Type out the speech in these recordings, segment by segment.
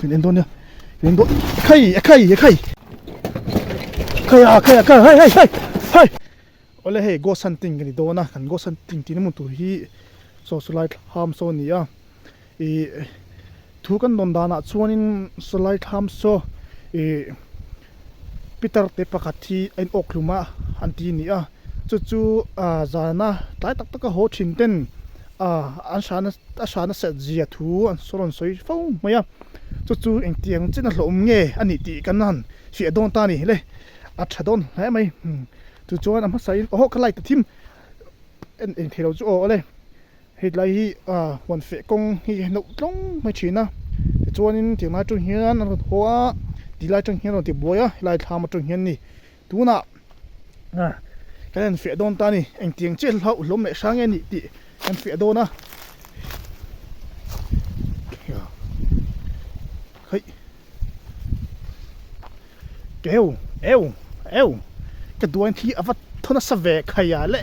Kan en dawn nia. Kan en dawn. Khai, khai, khai. Khai a, khai a, khai, hei, hei, hei. Hei. Awle hei ghost hunting kan ni dawn a, kan ghost hunting tihna hmun tur hi saw sawlai thlam saw a ni a. Ih thu kan dawn danah chuanin sawlai thlam saw ih Peter te pakhat hi a in awk hlum a an ti a ni a. Chu chu ah zana tlai tak taka haw thin ten ah an hrana a hrana set zia thu an rawn sawi fo mai a chu chu engtiang chin a hlawhawm nge a nih tih kan han hriat dawn ta a ni le a tha dawn hle mai chu chuan a hmasa in aw ka light a thim en eng theilo chu aw awle hetlai hi ah huan feh kawng hi a hnauh tlawng mai thin a tichuanin tiang lai atang hian an rawn haw a tilai atang hian an rawn tibuai a helai thlam atang hian a ni tunah ah kan en fiah dawn ta a ni engtiang chiah hlauh hlawm leh hrang nge a nih tih kan fiah dawn a hei keu eu eu ka duan khi a va thaw nasa ve khai ah le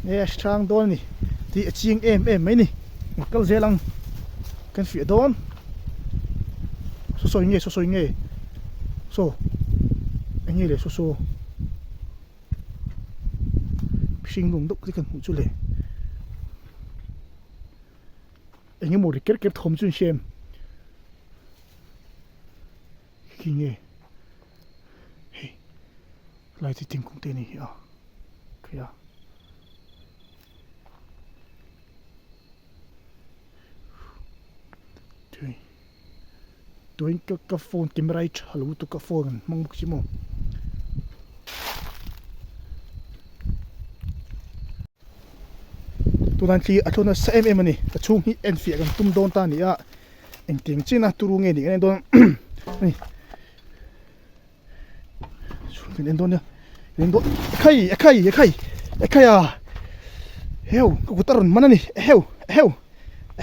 nge a hrang dawn a ni tih a chiang em em mai a ni kal zel ang kan fiah dawn saw saw eng nge saw saw eng nge. Saw eng nge le saw saw hring lung deuh te kan hmuh chu le eng emaw ri ker ker thawm chu an hria em khi nge hei lai chu thingkung te a ni hi a khaih a. Tuin ka ka phone camera hi tha lo lutuk ka phone an hmang bawk si maw. Tunah thli a thlawh nasa em em a ni a chhung hi en fiah kan tum dawn ta a ni a engtiang chian a turu nge nih kan en dawn a ni. Kan en dawn nia kan en dawn ekhai ekhai ekhai ekhai a heu ka kut a rawn man a ni heu heu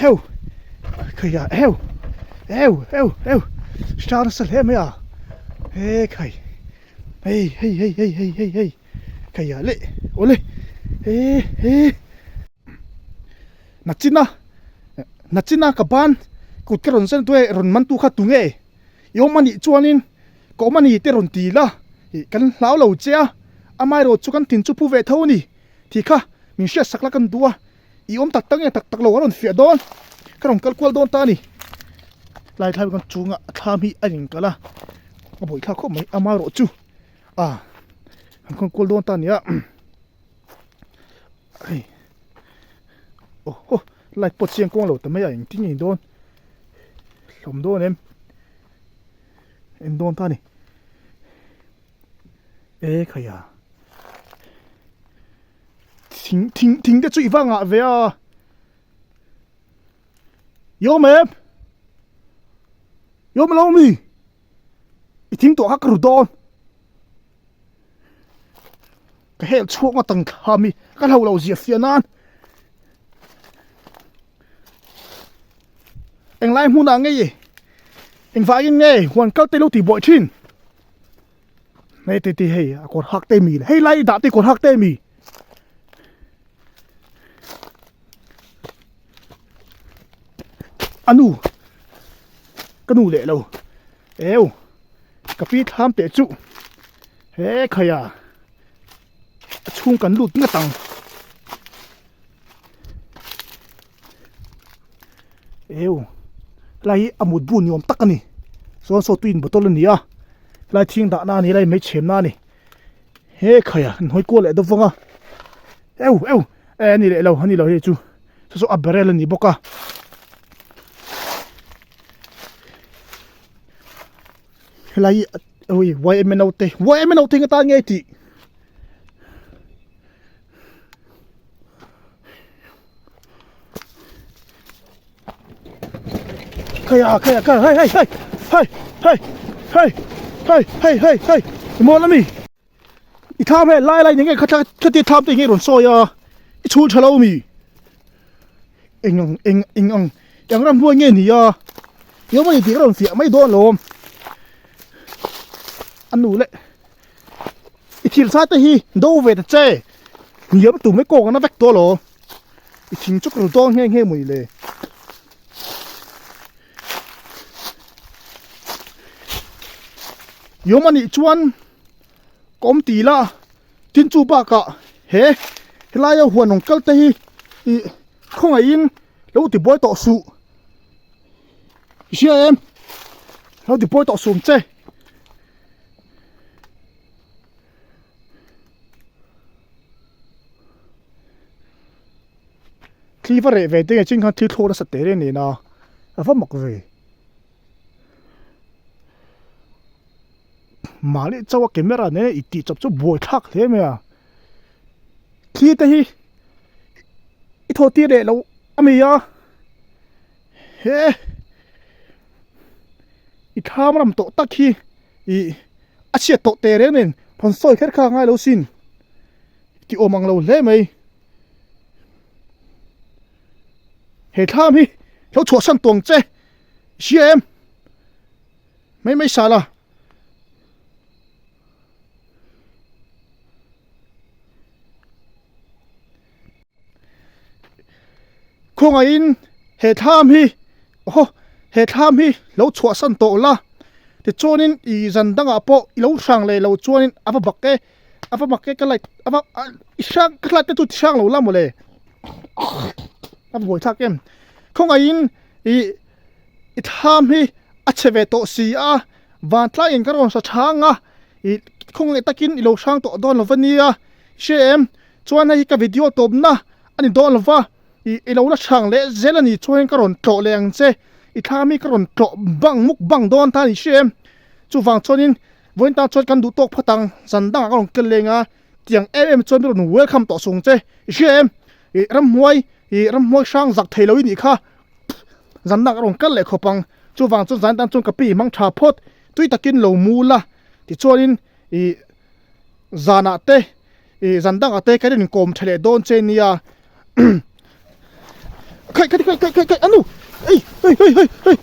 heu ekhai a heu heu heu heu hra nasa hle mai a ekhai hei hei hei hei hei hei hei ekhai a leh awle he he nachina nachina ka ban kut ka rawn zen duai rawn man tu kha tunge. I awm anih chuanin ka awm ani te rawn ti la, ih kan hlau lo che a, amaherawh chu kan tin chu phu ve tho a ni tih kha min hriat sak la kan duh a, i awm tak tak nge tak tak lo a rawn fiah dawn, ka rawn kal kual dawn ta a ni. Lai thlai kan chunga a thlam hi a inkal a, a buaithlak khawp mai amaherawh chu a kan kal kual dawn ta a ni a, hei aw haw light pawh chiang kuang lo ta mai a engtin nge ni dawn. Hlawm dawn em en dawn ta ni e khai a thing thing thing te chu i va ngah ve a i awm em i awm lo mi i thing tawh kha ka ru dawn ka hel chhuak ngawt ang thla mi ka hlo lo zia fiah nan. Englai hmunah nge i engvangin nge huan kal te lo tih buaih thin hei te te hei a kawr hak te mi le hei lai i dah te kawr hak te mi a nu ka nu leh lo eu ka pi thlam teh chu he khaia a chhung kan lut ngat ang. Eu helai hi a mut bu ni awm tak a ni chuan saw tuin bottle a ni a helai thing dah na a ni helai mai chhem na a ni he khai a an hawi kual leh deuh vang a eu eu e a ni leh lo a ni lo hei chu saw saw a barrel a ni bawk a helai hi ui yma naute yma naute hi atan nge tih. Khai a khai a khai hei hei hei hei hei hei hei hei hei hei i mawl ami i thlam he lai lai ni nge kha khatia thlam te hi nge rawn sawi a i chhul tha lo mi eng ang eng eng ang eng ram hnuai nge ni a i awm a ni tih ka rawn fiah mai dawn alawm a nu leh. I thil sa te hi do ve ta che hniam tu mai kawng ana vek tawh lo i thing chu ka ru dawn nghe nghe mawni le. I awm anih chuan ka awm ti la tin chu bakah he helaia huan rawn kal te hi ih khawngaihin lo ti buai tawh suh i hria em lo ti buai tawh suh ang che. Thli va reh ve te nge chin khan thli thlawk nasa teh reng nen a a va mak ve. Mahni chauh a camera nen i tih chawp chu buai thlak hle mai a thli te hi i thaw tir leh loh a mi a he i thlam ram tawh tak hi ih a chhiat tawh teh reng nen rawn sawi kher kha a ngai lo sin ti awm ang lo hle mai. He thlam hi lo chhuahsan tawng che hria em mai mai sala khawngaihin he thlam hi aw he thlam hi lo chhuahsan tawh la tichuanin ih zan dangah pawh i lo hrang leh lo chuanin a va bak e. A va mak e ka light a va i hrang ka light te chu ti hrang lo la mawle a va buai thlak em khawngaihin ih i thlam hi a chhe ve tawh si a vantlaiin ka rawn sa chhang a ih khawngaih takin i lo hrang tawh dawn lo va nia hria em chuan hei hi ka video tawpna a ni dawn lo va ih i lo la hrang leh zel a ni chuan ka rawn tlawh leh ang che i thlam hi ka rawn tlawh bang muk bang dawn ta a ni hria em chuvang chuanin. Vawiin tan chuan kan duh tawk phawt ang, zan dangah ka rawn kel leng a, tiang em em chuan min rawn welcome tawh sung che, i hria em? Ih ramhnuai, ih ramhnuai hrang zak thei lo i nih kha, zan dangah ka rawn kal leh khawp ang, chuvang chuan zan tan chuan ka pi i hmang tha phawt, tui takin lo mu la, tichuanin ih zanah te, ih zan dangah te kan inkawm tha leh dawn che nia, khaih khaih khaih khaih khaih anu, ei hei hei hei hei.